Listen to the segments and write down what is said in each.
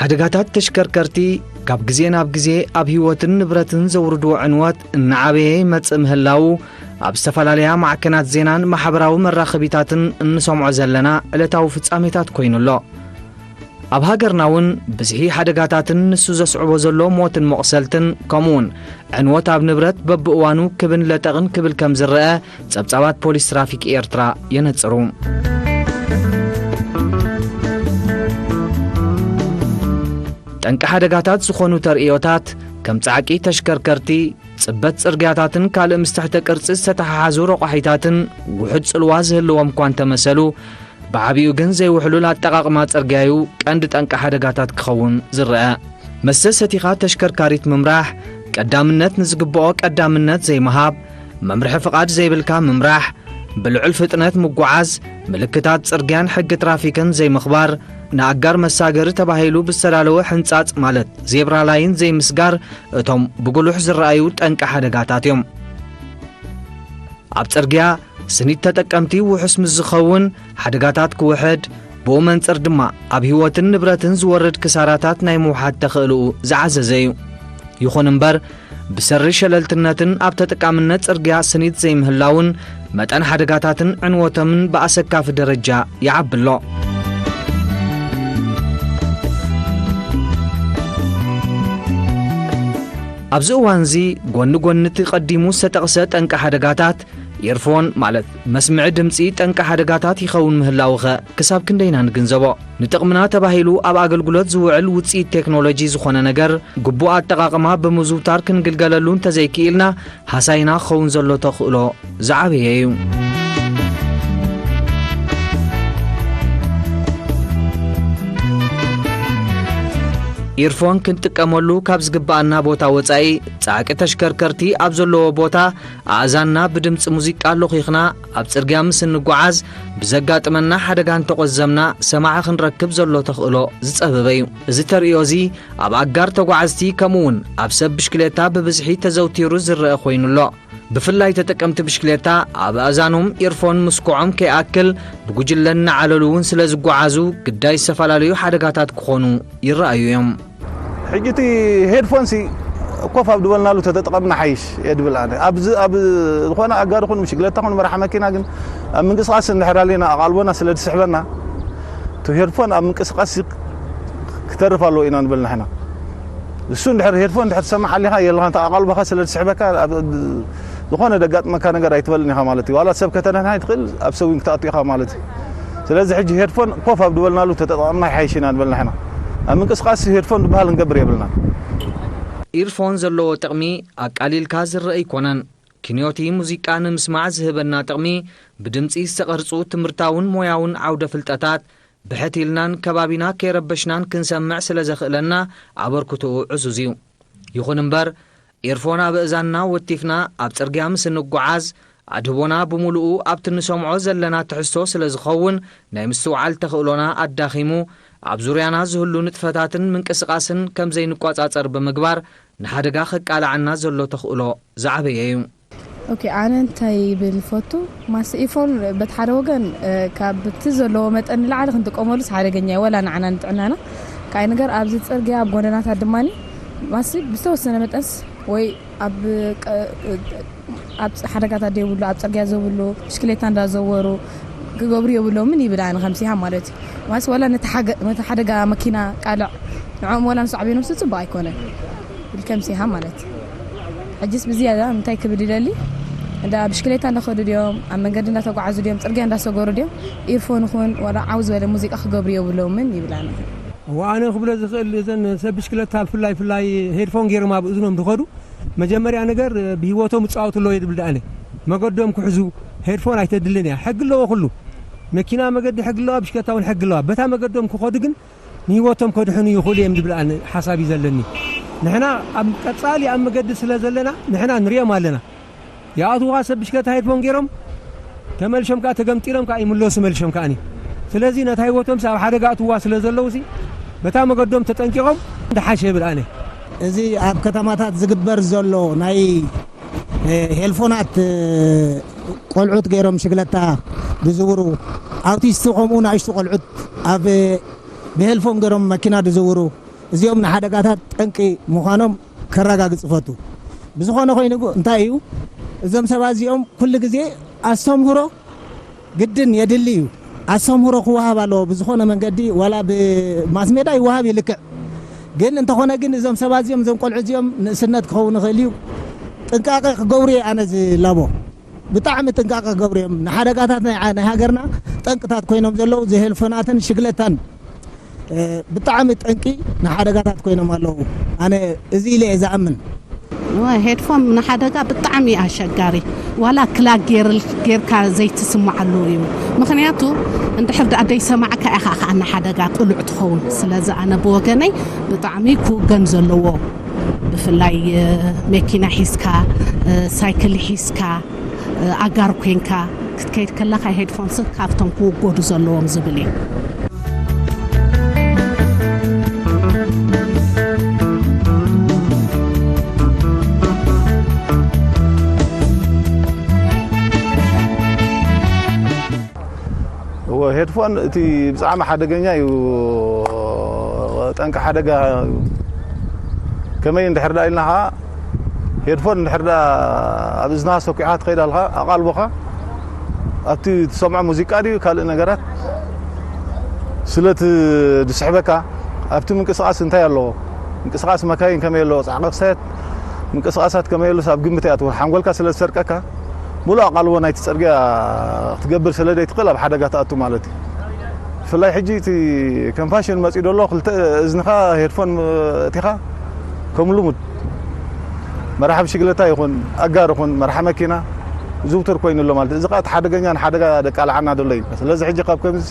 ሓደጋታት ተሽከርከርቲ ካብ ግዜ ናብ ግዜ ኣብ ህይወትን ንብረትን ዘውርድዎ ዕንወት እናዓበየ ይመጽእ ምህላዉ ኣብ ዝተፈላለያ ማዕከናት ዜናን ማሕበራዊ መራኸቢታትን እንሰምዖ ዘለና ዕለታዊ ፍጻሜታት ኮይኑ ኣሎ። ኣብ ሃገርና እውን ብዝሒ ሓደጋታትን ንሱ ዘስዕቦ ዘሎ ሞትን መቑሰልትን ከምኡውን ዕንወት ኣብ ንብረት በብእዋኑ ክብን ለጠቕን ክብል ከም ዝረአ ጸብጻባት ፖሊስ ትራፊክ ኤርትራ የነጽሩ። ጠንቂ ሓደጋታት ዝኾኑ ተርእዮታት ከም ጻዕቂ ተሽከርከርቲ፣ ጽበት ጽርግያታትን ካልእ ምስ ትሕተ ቅርጺ ዝተተሓሓዙ ረቋሒታትን ውሑድ ጽልዋ ዝህልዎም እኳ እንተመሰሉ፣ ብዓቢኡ ግን ዘይውሕሉል ኣጠቓቕማ ጽርግያዩ ቀንዲ ጠንቂ ሓደጋታት ክኸውን ዝረአ። መስተ ሰቲኻ ተሽከርካሪት ምምራሕ፣ ቀዳምነት ንዝግብኦ ቀዳምነት ዘይምሃብ፣ መምርሒ ፍቓድ ዘይብልካ ምምራሕ፣ ብልዑል ፍጥነት ምጉዓዝ፣ ምልክታት ጽርግያን ሕጊ ትራፊክን ዘይምኽባር፣ ንኣጋር መሳገሪ ተባሂሉ ብዝተዳለወ ሕንጻጽ ማለት ዜብራ ላይን ዘይምስጋር እቶም ብጉሉሕ ዝረኣዩ ጠንቂ ሓደጋታት እዮም። ኣብ ጽርግያ ስኒት ተጠቀምቲ ውሑስ ምስ ዝኸውን ሓደጋታት ክውሕድ፣ ብኡ መንጽር ድማ ኣብ ህይወትን ንብረትን ዝወርድ ክሳራታት ናይ ምውሓድ ተኽእልኡ ዝዓዘዘ እዩ። ይኹን እምበር፣ ብሰሪ ሸለልትነትን ኣብ ተጠቃምነት ጽርግያ ስኒት ዘይምህላውን መጠን ሓደጋታትን ዕንወቶምን ብኣሰካፊ ደረጃ ይዓቢ ኣሎ። ኣብዚ እዋንዚ ጎኒ ጎኒ እቲ ቀዲሙ ዝተጠቕሰ ጠንቂ ሓደጋታት፣ ኢርፎን ማለት መስምዒ ድምጺ ጠንቂ ሓደጋታት ይኸውን ምህላዉኸ ክሳብ ክንደይና ንግንዘቦ? ንጥቕምና ተባሂሉ ኣብ ኣገልግሎት ዝውዕል ውጽኢት ቴክኖሎጂ ዝኾነ ነገር ግቡእ ኣጠቓቕማ ብምዝውታር ክንግልገለሉ እንተዘይክኢልና፣ ሃሳይና ክኸውን ዘሎ ተኽእሎ ዝዓበየ እዩ። ኢርፎን ክንጥቀመሉ ካብ ዝግብኣና ቦታ ወጻኢ፣ ጻዕቂ ተሽከርከርቲ ኣብ ዘለዎ ቦታ ኣእዛንና ብድምጺ ሙዚቃ ኣሎኺኽና ኣብ ጽርግያ ምስ እንጓዓዝ፣ ብዘጋጥመና ሓደጋ እንተቖዘምና ሰማዒ ክንረክብ ዘሎ ተኽእሎ ዝጸበበ እዩ። እዚ ተርእዮ እዚ ኣብ ኣጋር ተጓዓዝቲ ከምኡውን ኣብ ሰብ ብሽክሌታ ብብዝሒ ተዘውቲሩ ዝረአ ኮይኑ ኣሎ። ብፍላይ ተጠቀምቲ ብሽክሌታ ኣብ ኣእዛኖም ኢርፎን ምስኩዖም ከይኣክል ብጉጅለ እናዓለሉ እውን ስለ ዝጓዓዙ ግዳይ ዝተፈላለዩ ሓደጋታት ክኾኑ ይረኣዩ እዮም። ሕጂ እቲ ሄድፎንሲ ኮፍ ኣብ ድበልናሉ ተተጠቐምና ሓይሽ እየ ድብል ኣነ። ኣብዚ ኣብ ዝኾነ ኣጋር ኹን ብሽክሌታ ኹን መራሕ መኪና ግን ኣብ ምንቅስቓስ እንድሕር ኣሊና ኣቓልቦና ስለ ዝስሕበና እቲ ሄድፎን ኣብ ምንቅስቓስ ክተርፍ ኣለዎ ኢና ንብል ንሕና። እሱ እንድሕር ሄድፎን እንድሕር ትሰምዕ ኣሊኻ የለኻን፣ እቲ ኣቓልቦኻ ስለ ዝስሕበካ ኣብ፣ ኣብ ዝኾነ ደጋጥመካ ነገር ኣይትበልን ኢኻ ማለት እዩ። ዋላ ሰብ ከተነሕንሕ ኣይትኽእል፣ ኣብ ሰብ እውን ክትኣቱ ኢኻ ማለት እዩ። ስለዚ ሕጂ ሄድፎን ኮፍ ኣብ ዝበልናሉ ተጠቐምና ይሓይሽ ኢና ንብል ንሕና። ኣብ ምንቅስቓስ ሄድፎን ዝበሃል ክንገብር የብልናን። ኢርፎን ዘለዎ ጥቕሚ ኣቃሊልካ ዝረአ ኣይኮነን። ክንዮቲ ሙዚቃ ንምስማዕ ዝህበና ጥቕሚ፣ ብድምጺ ዝተቐርጹ ትምህርታውን ሞያውን ዓውደ ፍልጠታት፣ ብሕት ኢልናን ከባቢና ከይረበሽናን ክንሰምዕ ስለ ዘኽእለና ኣበርክቶኡ ዕዙዝ እዩ። ይኹን እምበር፣ ኤርፎን ኣብ እዛንና ወቲፍና ኣብ ጽርግያ ምስ እንጓዓዝ፣ ኣድህቦና ብምሉኡ ኣብቲ እንሰምዖ ዘለና ትሕዝቶ ስለ ዝኸውን፣ ናይ ምስትውዓል ተኽእሎና ኣዳኺሙ፣ ኣብ ዙርያና ዝህሉ ንጥፈታትን ምንቅስቓስን ከም ዘይንቆጻጸር ብምግባር፣ ንሓደጋ ከቃልዓና ዘሎ ተኽእሎ ዝዓበየ እዩ። ኦኬ፣ ኣነ እንታይ ይብል ፈቱ? ማስ ኢርፎን በቲ ሓደ ወገን፣ እ፣ ካብ እቲ ዘለዎ መጠን ንላዕሊ ክንጥቀመሉስ ሓደገኛ እዩ፣ ወላ ንዓና ንጥዕናና። ካልእ ነገር ኣብዚ ጽርግያ ኣብ ጎደናታት ድማ ማስ ብዝተወሰነ መጠንስ ወይ ኣብ ቀ-፣ ኣብ ሓደጋታት ዘይብሉ ኣብ ጽርግያ ዘብሉ ብሽክሌታ እንዳዘወሩ ክገብሩ የብሎምን ይብል ኣነ ከምሲሃ ማለት እዩ። ማስ ወላ ነቲ ሓገ-፣ ነቲ ሓደጋ መኪና ቃልዕ ንዕኦም ወላ ንስዓብ ነብሱ ጽቡቕ ኣይኮነን። ብልከምሲሃ ማለት እዩ። ሕጅስ ብዝያዳ እንታይ ክብል ይደሊ? እንዳ ብሽክሌታ እንዳኸዱ ድዮም? ኣብ መንገዲ እንዳተጓዓዙ ድዮም? ጽርግያ እንዳሰገሩ ድዮም? ኢርፎን ይኹን ዋላ ዓው ዝበለ ሙዚቃ ክገብሩ የብሎምን ይብል ኣነ። እዋ፣ ኣነ ክብሎ ዝኽእል እዘን ሰብ ብሽክለታ ብፍላይ፣ ፍላይ ሄድፎን ገይሮም ኣብ እዝኖም ዝኸዱ፣ መጀመርያ ነገር ብህይወቶም ይጻወቱ ኣለዉ እየ ዝብል ደኣ ኣነ። መገዶም ክሕዙ ሄድፎን ኣይተድልን እያ። ሕጊ ኣለዎ ኩሉ። መኪና መገዲ ሕጊ ኣለዋ፣ ብሽክለታ እውን ሕጊ ኣለዋ። በታ መገዶም ክኸዱ ግን ንህይወቶም ከድሕኑ ይኽእሉ እዮም ዝብል ኣነ ሓሳብ እዩ ዘለኒ። ንሕና ኣብ ቀጻሊ ኣብ መገዲ ስለ ዘለና ንሕና ንሪኦም ኣለና። ይኣትዉኻ ሰብ ብሽክለታ ሄድፎን ገይሮም ተመልሾም ከኣ ተገምጢሎም ከኣ ይምለሱ መልሾም ከኣኒ። ስለዚ ነታ ህይወቶምሲ ኣብ ሓደጋ ኣትውዋ ስለ ዘለዉሲ በታ መገዶም ተጠንቂቖም ደሓሸ ይብል ኣነ። እዚ ኣብ ከተማታት ዝግበር ዘሎ ናይ፣ እ፣ ሄልፎናት፣ እ፣ ቆልዑት ገይሮም ሽግለታ ዝዝውሩ፣ ኣውቲስቲ ከምኡ ንኣሽቱ ቆልዑት ኣብ፣ እ፣ ብሄልፎን ገይሮም መኪና ዝዝውሩ፣ እዚኦም ንሓደጋታት ጠንቂ ምዃኖም ከረጋግጽ እፈቱ። ብዝኾነ ኮይኑ ግን እንታይ እዩ፣ እዞም ሰባት እዚኦም ኩሉ ግዜ ኣስተምህሮ ግድን የድሊ እዩ። ኣስተምህሮ ክወሃብ ኣለዎ ብዝኾነ መንገዲ፣ ዋላ ብማስ ሜዳ ይወሃብ ይልክዕ። ግን እንተኾነ ግን እዞም ሰባት እዚኦም፣ እዞም ቆልዑ እዚኦም ንእስነት ክኸውን ይኽእል እዩ፣ ጥንቃቄ ክገብሩ እየ ኣነ ዝላቦ። ብጣዕሚ ጥንቃቐ ክገብሩ እዮም። ንሓደጋታት ናይ፣ ናይ ሃገርና ጠንቅታት ኮይኖም ዘለዉ፣ ዝሄልፎናትን ሽግለታን፣ እ፣ ብጣዕሚ ጠንቂ ንሓደጋታት ኮይኖም ኣለዉ። ኣነ እዚ ኢለ እየ ዝኣምን። እወ፣ ሄድፎን ንሓደጋ ብጣዕሚ ኣሸጋሪ፣ ዋላ ክላግ ጌር-፣ ጌርካ ዘይትስምዓሉ እዩ። ምኽንያቱ እንድሕር ደኣ ደይሰማዕካ ኢኻ ኸኣ ንሓደጋ ቅሉዕ ትኸውን። ስለዚ ኣነ ብወገነይ ብጣዕሚ ክውገን ዘለዎ፣ ብፍላይ፣ እ፣ መኪና ሒዝካ፣ እ፣ ሳይክል ሒዝካ፣ ኣጋር ኮንካ ክትከይድ ከለኻ ሄድፎንስ ካብቶም ክውገዱ ዘለዎም ዝብል እዩ። እወ፣ ሄድፎን እቲ ብጣዕሚ ሓደገኛ እዩ። ጠንቂ ሓደጋ እዩ። ከመይ እንድሕር ደኣ ኢልና ኸዓ፣ ሄድፎን እንድሕር ደኣ ኣብ እዝንኻ ሰኲዕኻ ትኸይድ ኣለኻ፣ ኣቓልቦኻ ኣብቲ ትሰምዖ ሙዚቃ ድዩ ካልእ ነገራት ስለ እቲ ዝስሕበካ፣ ኣብቲ ምንቅስቓስ እንታይ ኣለዎ፣ ምንቅስቓስ መካይን ከመይ ኣለዎ፣ ጻዕቒ ክሳየት ምንቅስቓሳት ከመይ ኣሎ፣ ኣብ ግምት እያ ትወ-፣ ሓንጎልካ ስለ ዝሰርቀካ፣ ሙሉእ ኣቓልቦ ናይቲ ጽርግያ ክትገብር ስለ ዘይትኽእል፣ ኣብ ሓደጋ ትኣቱ ማለት እዩ። ብፍላይ ሕጂ እቲ ከም ፋሽን መጺኡ ዘሎ፣ ክልተ እዝንኻ ሄድፎን ኣእቲኻ፣ ከም ልሙድ መራሒ ብሽግለታ ይኹን፣ ኣጋር ይኹን፣ መራሒ መኪና ዝውቱር ኮይኑ ኣሎ ማለት እዩ። እዚ ኸኣ እቲ ሓደገኛ ንሓደጋ ደቃልዓና ዘሎ እዩ። ስለዚ ሕጂ ካብ ከምዚ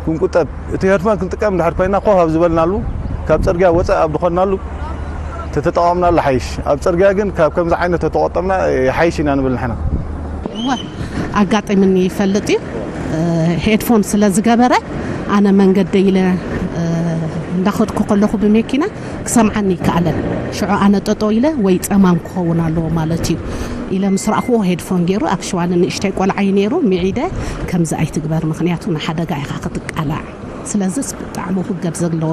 ክንቁጠብ፣ እቲ ሄድፎን ክንጥቀም እንድሕር ኮይና፣ ኮፍ ኣብ ዝበልናሉ፣ ካብ ጽርግያ ወጻኢ ኣብ ዝኾንናሉ ተተጠቐምናሉ ይሓይሽ። ኣብ ጽርግያ ግን ካብ ከምዚ ዓይነት ተተቖጠብና ይሓይሽ ኢና ንብል ንሕና። እወ፣ ኣጋጢምኒ ይፈልጥ እዩ። እ፣ ሄድፎን ስለ ዝገበረ፣ ኣነ መንገደይ ኢለ፣ እ፣ እንዳኸድኩ ከለኹ ብመኪና ክሰምዓኒ ይከኣለን። ሽዑ ኣነ ጠጠው ኢለ ወይ ጸማም ክኸውን ኣለዎ ማለት እዩ። ኢለ ምስ ረኣኽዎ ሄድፎን ገይሩ፣ ኣክሽዋሊ ንእሽተይ ቆልዓ እዩ ነይሩ፣ ምዒደ፣ ከምዚ ኣይትግበር፣ ምኽንያቱ ንሓደጋ ኢኻ ክትቃላዕ። ስለዚስ ብጣዕሚ ክውገድ ዘለዎ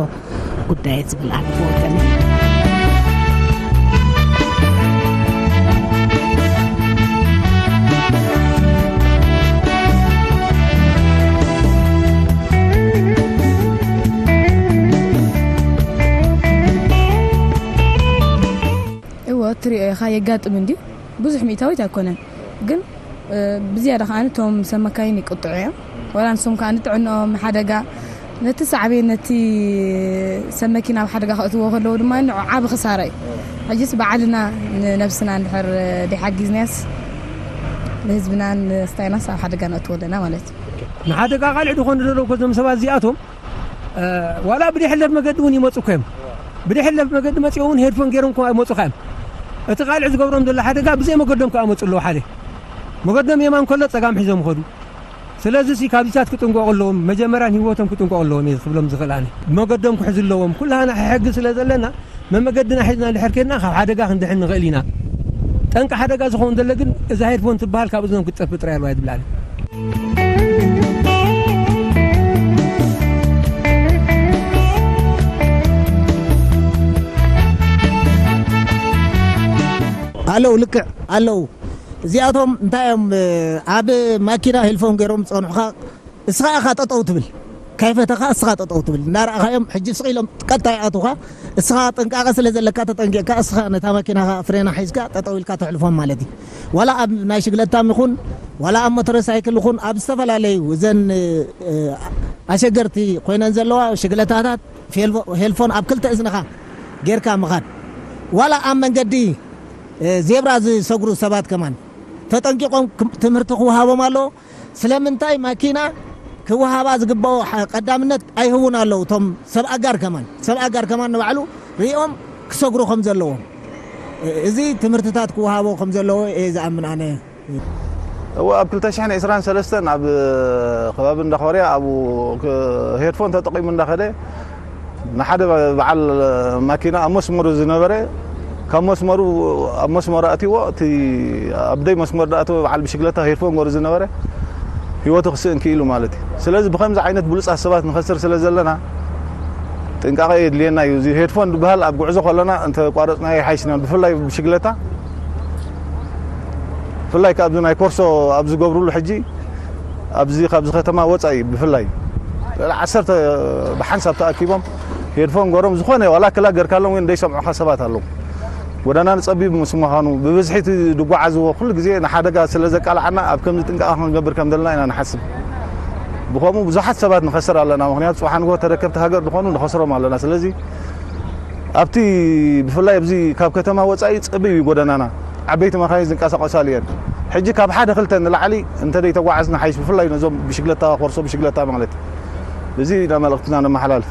ጉዳይ እየ ዝብል ኣነ ብወገነይ። እወ፣ እትሪኦ ኢኻ፣ የጋጥም እንድዩ። ብዙሕ ሚእታዊት ኣይኮነን፣ ግን፣ እ፣ ብዝያዳ ከኣ እቶም ሰብ መካይን ይቅጥዑ እዮም። ወላ ንሶም ከኣ ንጥዕንኦም ሓደጋ፣ ነቲ ሳዕቤን፣ ነቲ ሰብ መኪና ኣብ ሓደጋ ከእትዎ ከለዉ ድማ ንዑ ዓቢ ክሳራ እዩ። ሕጂስ ባዕልና ንነብስና እንድሕር ደይሓጊዝናያስ፣ ንህዝብናን ንስታይናስ ኣብ ሓደጋ ነእትዎ ኣለና ማለት እዩ። ንሓደጋ ቃልዕ ዝኾኑ ዘለዉ እኮ እዞም ሰባት እዚኣቶም፣ እ፣ ዋላ ብደይ ሕለፍ መገዲ እውን ይመጹ እኮ እዮም። ብደይ ሕለፍ መገዲ መጺኦም እውን ሄድፎን ገይሮም እኮ ይመጹ እኮ እዮም። እቲ ቃልዕ ዝገብሮም ዘሎ ሓደጋ ብዘይ መገዶም ከኣ መጹ ኣለዉ። ሓደ መገዶም የማን ከሎ ጸጋም ሒዞም ይኸዱ። ስለዚ ሲ ካብዚታት ክጥንቀቑ ኣለዎም። መጀመርያ ንህይወቶም ክጥንቀቑ ኣለዎም እየ ክብሎም ዝኽእል ኣነ። መገዶም ክሕዙ ኣለዎም። ኩላህና ሕጊ ስለ ዘለና፣ መመገድና ሒዝና እንድሕር ኬድና ካብ ሓደጋ ክንድሕን ንኽእል ኢና። ጠንቂ ሓደጋ ዝኸውን ዘሎ ግን እዛ ሄድፎን ትበሃል ካብ እዝኖም ክትጠፍእ ጥራይ ኣለዋ እየ ዝብል ኣነ። ኣለዉ፣ ልክዕ ኣለዉ። እዚኣቶም እንታይ እዮም፣ ኣብ ማኪና ሄልፎን ገይሮም ዝጸንሑኻ፣ እስኻ ኢኻ ጠጠው ትብል። ካይፈተኻ እስኻ ጠጠው ትብል። እናረኣኻዮም ሕጂ ስቕ ኢሎም ቀጥታ ይኣቱኻ። እስኻ ጥንቃቐ ስለ ዘለካ ተጠንቂቕካ እስኻ ነታ ማኪናኻ ፍሬና ሒዝካ ጠጠው ኢልካ ተሕልፎም ማለት እዩ። ዋላ ኣብ ናይ ሽግለታም ይኹን፣ ዋላ ኣብ ሞተር ሳይክል ይኹን፣ ኣብ ዝተፈላለዩ እዘን፣ እ፣ ኣሸገርቲ ኮይነን ዘለዋ ሽግለታታት ፌልፎ-፣ ሄልፎን ኣብ ክልተ እዝንኻ ጌርካ ምኻድ። ዋላ ኣብ መንገዲ፣ እ፣ ዜብራ ዝሰግሩ ሰባት ከማን ተጠንቂቖም ክም-፣ ትምህርቲ ክወሃቦም ኣለዎ። ስለምንታይ ማኪና ክወሃባ ዝግባኦ ሐ-፣ ቀዳምነት ኣይህቡን ኣለዉ። እቶም ሰብ ኣጋር ከማን፣ ሰብ ኣጋር ከማን ንባዕሉ ሪኦም ክሰግሩ ከም ዘለዎም፣ እ-፣ እዚ ትምህርትታት ክወሃቦ ከም ዘለዎ እየ ዝኣምን ኣነ። እወ፣ ኣብ ክልተ ሽሕን ዕስራን ሰለስተን ኣብ ከባቢ እንዳ ኮርያ ኣብኡ ክ-፣ ሄድፎን ተጠቒሙ እንዳኸደ ንሓደ በዓል ማኪና ኣብ መስመሩ ዝነበረ፣ ካብ መስመሩ፣ ኣብ መስመሩ ኣእትይዎ፣ እቲ ኣብ ደይ መስመር ዝኣተወ በዓል ብሽግለታ ሄድፎን ገይሩ ዝነበረ ህይወቱ ክስእን ክኢሉ ማለት እዩ። ስለዚ ብኸምዚ ዓይነት ብሉጻት ሰባት ንኸስር ስለ ዘለና፣ ጥንቃቐ የድልየና እዩ። እዚ ሄድፎን ዝበሃል ኣብ ጉዕዞ ከለና እንተቋረፅናዮ ይሓይሽና። ብፍላይ ብሽግለታ፣ ብፍላይ ካብዚ ናይ ኮርሶ ኣብ ዝገብሩሉ ሕጂ፣ ኣብዚ ካብዚ ከተማ ወፃኢ ብፍላይ ልዕሊ ዓሰርተ ብሓንሳብ ተኣኪቦም ሄድፎን ገሮም ዝኾነ ዋላ ክላ ገርካሎም እውን ዘይሰምዑኻ ሰባት ኣለዉ። ጎዳና ንፀቢብ ምስ ምዃኑ፣ ብብዝሒ እቲ ዝጓዓዝዎ ኩሉ ግዜ ንሓደጋ ስለ ዘቃልዓና፣ ኣብ ከምዚ ጥንቃቐ ክንገብር ከም ዘለና ኢና ንሓስብ። ብኸምኡ ብዙሓት ሰባት ንኸስር ኣለና። ምኽንያቱ፣ ጽባሕ ንግሆ ተረከብቲ ሃገር ዝኾኑ ንኸስሮም ኣለና። ስለዚ ኣብቲ፣ ብፍላይ ኣብዚ ካብ ከተማ ወጻኢ ጸቢብ እዩ ጎደናና። ዓበይቲ መኻይን ዝንቀሳቐሳሉ እየን። ሕጂ ካብ ሓደ ክልተ ንላዕሊ እንተ ዘይተጓዓዝና ሓይሽ፣ ብፍላይ ነዞም ብሽግለታ፣ ኮርሶ ብሽግለታ ማለት። እዚ ኢና መልእኽትና ነመሓላልፍ።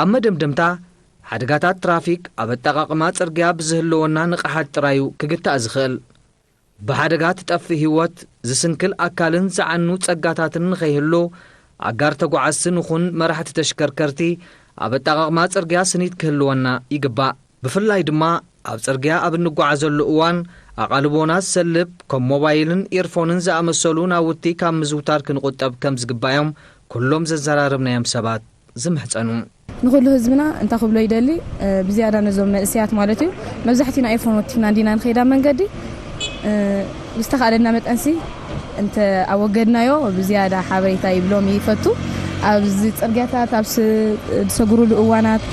ኣብ መደምደምታ፣ ሓደጋታት ትራፊክ ኣብ ኣጠቓቕማ ጽርግያ ብዝህልወና ንቕሓት ጥራዩ ክግታእ ዝኽእል። ብሓደጋ ትጠፍእ ህይወት፣ ዝስንክል ኣካልን ዝዓኑ ጸጋታትን ንኸይህሉ፣ ኣጋር ተጓዓዝቲ ንኹን መራሕቲ ተሽከርከርቲ ኣብ ኣጠቓቕማ ጽርግያ ስኒት ክህልወና ይግባእ። ብፍላይ ድማ ኣብ ጽርግያ ኣብ እንጓዓዘሉ እዋን ኣቓልቦና ዝሰልብ ከም ሞባይልን ኢርፎንን ዝኣመሰሉ ናውቲ ካብ ምዝውታር ክንቑጠብ ከም ዝግባዮም ኩሎም ዘዘራረብናዮም ሰባት ዝምሕጸኑ። ንኹሉ ህዝብና እንታይ ክብሎ ይደሊ፣ ብዝያዳ ነዞም መንእሰያት ማለት እዩ። መብዛሕትኡ ናይ ኤርፎን ወቲፍና እንዲና ንኸይዳ መንገዲ፣ ብዝተኻእለና መጠንሲ እንተ ኣወገድናዮ ብዝያዳ ሓበሬታ ይብሎም ይፈቱ። ኣብዚ ጽርግያታት ኣብ ዝሰግሩሉ እዋናት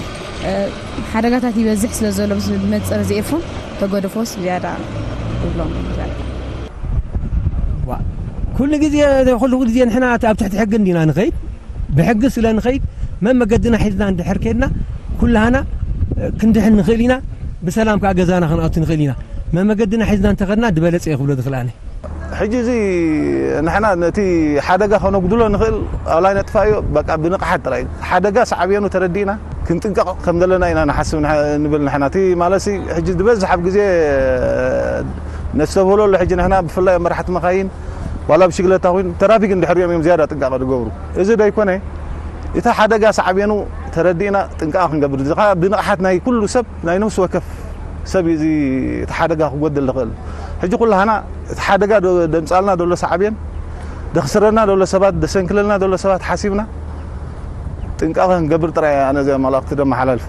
ሓደጋታት ይበዝሕ ስለ ዘሎ፣ ብመንጽር እዚ ኤርፎን ተገደፎስ ዝያዳ ይብሎም። ኩሉ ግዜ ኩሉ ግዜ ንሕና ኣብ ትሕቲ ሕጊ እንዲና ንኸይድ፣ ብሕጊ ስለ ንኸይድ መመገድና ሒዝና እንድሕር ከይድና ኩላህና ክንድሕን ንኽእል ኢና። ብሰላም ከዓ ገዛና ክንኣቱ ንኽእል ኢና። መመገድና ሒዝና እንተኸድና ዝበለፀ እየ ክብሎ ዝኽእል ኣነ። ሕጂ እዚ ንሕና ነቲ ሓደጋ ከነጉድሎ ንኽእል ኣላይ ነጥፋዮ በቃ ብንቕሓት ጥራይ ሓደጋ ሳዕብየኑ ተረዲእና ክንጥንቀቕ ከም ዘለና ኢና ንሓስብ ንብል ንሕና። እቲ ማለትሲ ሕጂ ዝበዝሕ ኣብ ግዜ ነስተብህለሉ ሕጂ ንሕና ብፍላይ ኣብ መራሕቲ መኻይን ዋላ ብሽግለታ ኮይኑ ተራፊክ እንድሕር እዮም እዮም ዝያዳ ጥንቃቐ ዝገብሩ። እዚ ደይኮነ እቲ ሓደጋ ሳዕቤኑ ተረዲእና ጥንቃቐ ክንገብር እዚ ከዓ ብንቕሓት ናይ ኩሉ ሰብ ናይ ነፍሲ ወከፍ ሰብ እዩ እዚ እቲ ሓደጋ ክጎድል ዝኽእል። ሕጂ ኩላህና እቲ ሓደጋ ደምፃልና ዘሎ ሳዕቤን ደኽስረና ዘሎ ሰባት ደሰንክለልና ዘሎ ሰባት ሓሲብና ጥንቃቐ ክንገብር ጥራይ ኣነ ዘ መልእኽቲ ደመሓላልፍ።